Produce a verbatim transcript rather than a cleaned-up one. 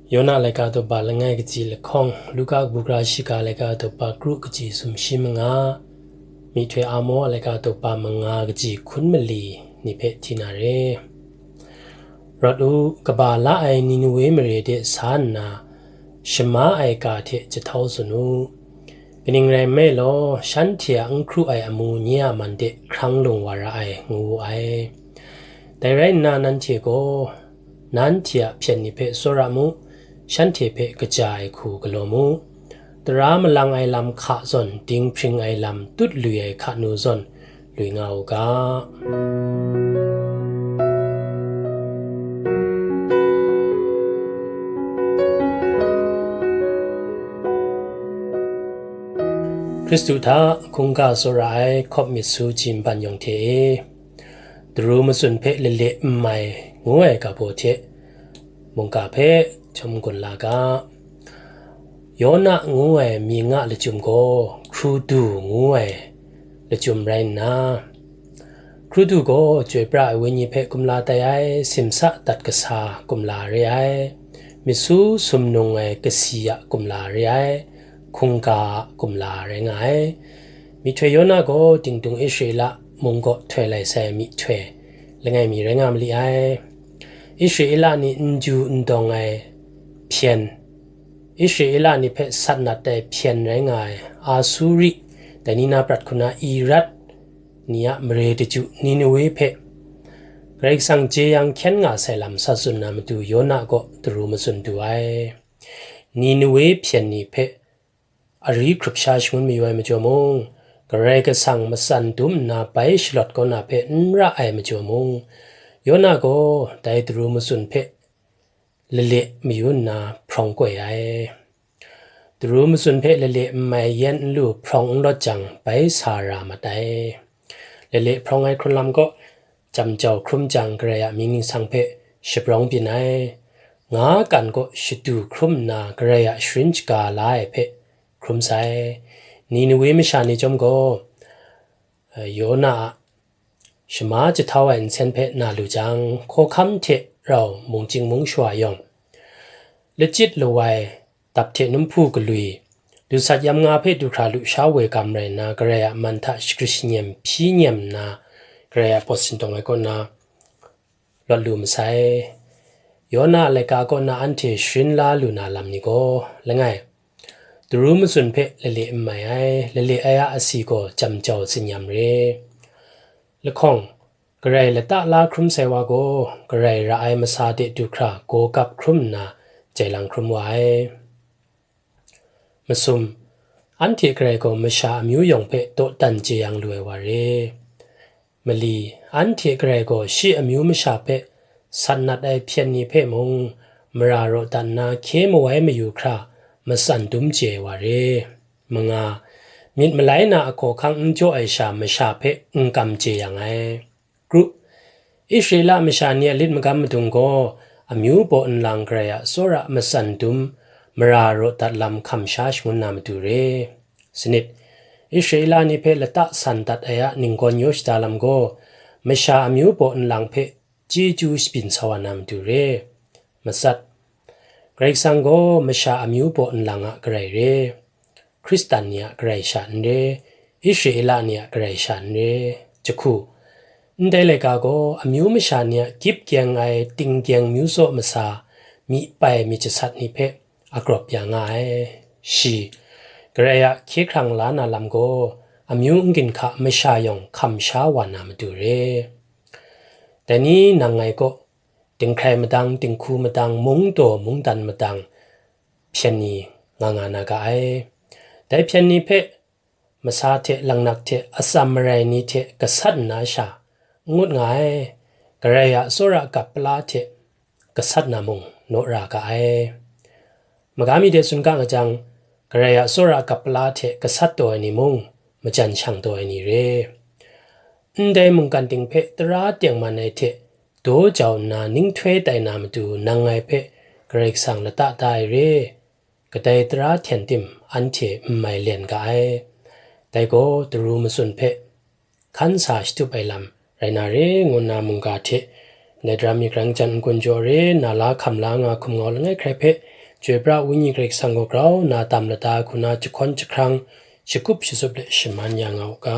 Yona laika daw ba langai kaji lahkawng, Luka kabu gara shiga laika daw ba kru kaji sumshi manga, myihtoi Amo laika daw ba manga kaji hkun mali ni hpe hti na re. Rawt u, kaba la ai Ninewe mare de sa nna, shama ai ga hte jahtau tsun u. Kaning rai nme law, shanhte a n hkru ai amu nye a man de hkrang lung wa ra ai, ngu wu ai. Dai rai nna, nanhte gaw, nanhte a hpyen ni hpe tsawra mu, shanhte hpe kaja ai hku galaw mu. Tara malang ai lam hka zawn, dinghpring ai lam tut lui ai hkanu zawn, lui nga u ga. Hkristu hta hkungga tsawra ai hkawp myit su ji nban yawng hte e, Daru matsun hpe lale n mai ngu ai ga baw hte mungga hpe chyawm gun la ga. Yona ngu ai myi nga lachyum gaw Hkrudu ngu ai lachyum rai nna, Hkrudu gaw Chyoi Pra ai Wenyi hpe kumla tai ai, simsa dat kasa kumla re ai, myit su sumnung ai kasi a kumla re ai, hkungga a kumla rai nga ai. Myihtoi Yona gaw tingtung Israela mung kaw htoi lai sai myihtoi langai mi rai nga ma li ai. Israela ni n ju n dawng ai hpyen, Israela ni hpe sat nat ai hpyen rai nga ai Asuri, dai ni na prat hku na Irat ni a mare daju Ninewe hpe Karai Kasang jeyang hkyen nga sai lam sa tsun na matu Yona gaw daru matsun du ai. Ninewe hpyen ni hpe ari hkrup sha shangun mayu ai majaw mung, Karai Kasang matsan dum nna bai shalawt kaw na hpe n ra ai majaw mung, Yona gaw dai daru matsun hpe lale mayu nna hprawng koi ai. Daru matsun hpe lale n mai yen n lu hprawng n lawt jang, bai sa ra mat ai. Lale hprawng ai hkrun lam gaw, jam jau hkrum jang Karai a mying ningsang hpe shabrawng byin ai. Nga kan gaw shadu hkrum nna Karai a sharin shaga la ai hpe hkrum sai. Ninewe masha ni chyawm gaw, eh, Yona a shama jahtau ai nsen hpe na lu jang, hkawhkam hte rau mungchying mung shawa yawng, lachyit lawai, dap hte num hpu galwi, lusat yam nga hpe du hkra lu sha woi gam rai nna, Karai a man hta shagrit shanyem hpyi nyem nna, Karai a pawt sindawng ai kaw na lawt lu masai. Yona a laika kaw na anhte sharin la lu na lam ni gaw, langai, daru matsun hpe lale n mai ai, lale ai a asi gaw jam jau tsinyam re. Lahkawng, Karai lata la hkrum sai wa gaw, Karai ra ai masa de du hkra gaw gap hkrum nna jai lang hkrum wa ai. Masum, anhte Karai gaw masha amyu yawng hpe dawdan jeyang lu ai wa re. Mali, anhte Karai gaw shi amyu masha hpe sat nat ai hpyen ni hpe mung, mara raw dat nna hkye mawai mayu hkra matsan dum chye ai wa re. Manga, myit malai na a hkawhkang n jaw ai sha masha hpe n kam jeyang ai. Kru, Israela masha ni a lit magam madung gaw, amyu baw nlang Karai a tsawra matsan dum, mara raw dat lam hkam sha shangun na matu re. Sanit, Israela ni hpe lata san dat ai a ninggawn yaw shada lam gaw, masha amyu baw nlang hpe chyeju shabyin sa wa na matu re. Matsat, Karai Kasang gaw masha amyu baw nlang a Karai re. Hkristan ni a Karai sha n re, Israela ni a Karai sha n re. Jahku, ndai laika gaw amyu masha ni a gyip gyeng ai tinggyeng myu tsaw masa, myi pai myit jasat ni hpe agrawp ya nga ai. Shi, Karai a hkye hkrang la na lam gaw, amyu n ginhka masha yawng hkam sha wa na matu re. Dai ni nang ngai kaw, dinghkrai madang, dinghku madang, mungdaw mungdan madang, hpyen ni nga nga na ga ai. Dai hpyen ni hpe masa hte langnak hte atsam marai ni hte gasat nna sha n ngut nga ai, Karai a tsawra gap pala hte gasat na mung naw ra ga ai. Magami de tsun ga nga jang, Karai a tsawra gap pala hte gasat taw ai ni mung, majan shang taw ai ni re. Ndai mungkan ting hpe tara tengman ai hte daw jau nna ninghtoi tai na matu nang ngai hpe Karai Kasang lata da ai re. Kadai tara hten tim anhte n mai len ga ai. Dai gaw daru matsun hpe hkan sa shatup ai lam rai na re, ngu nna mungga hte ndai daram mi grang jan n-gun jaw re, na la hkam la nga hkum ngau langai hkrai hpe Chyoi pra ai Wenyi Karai Kasang gaw grau nna dam lata hku na jahkawn jahkrang, shagup shatup let shaman ya nga u ga.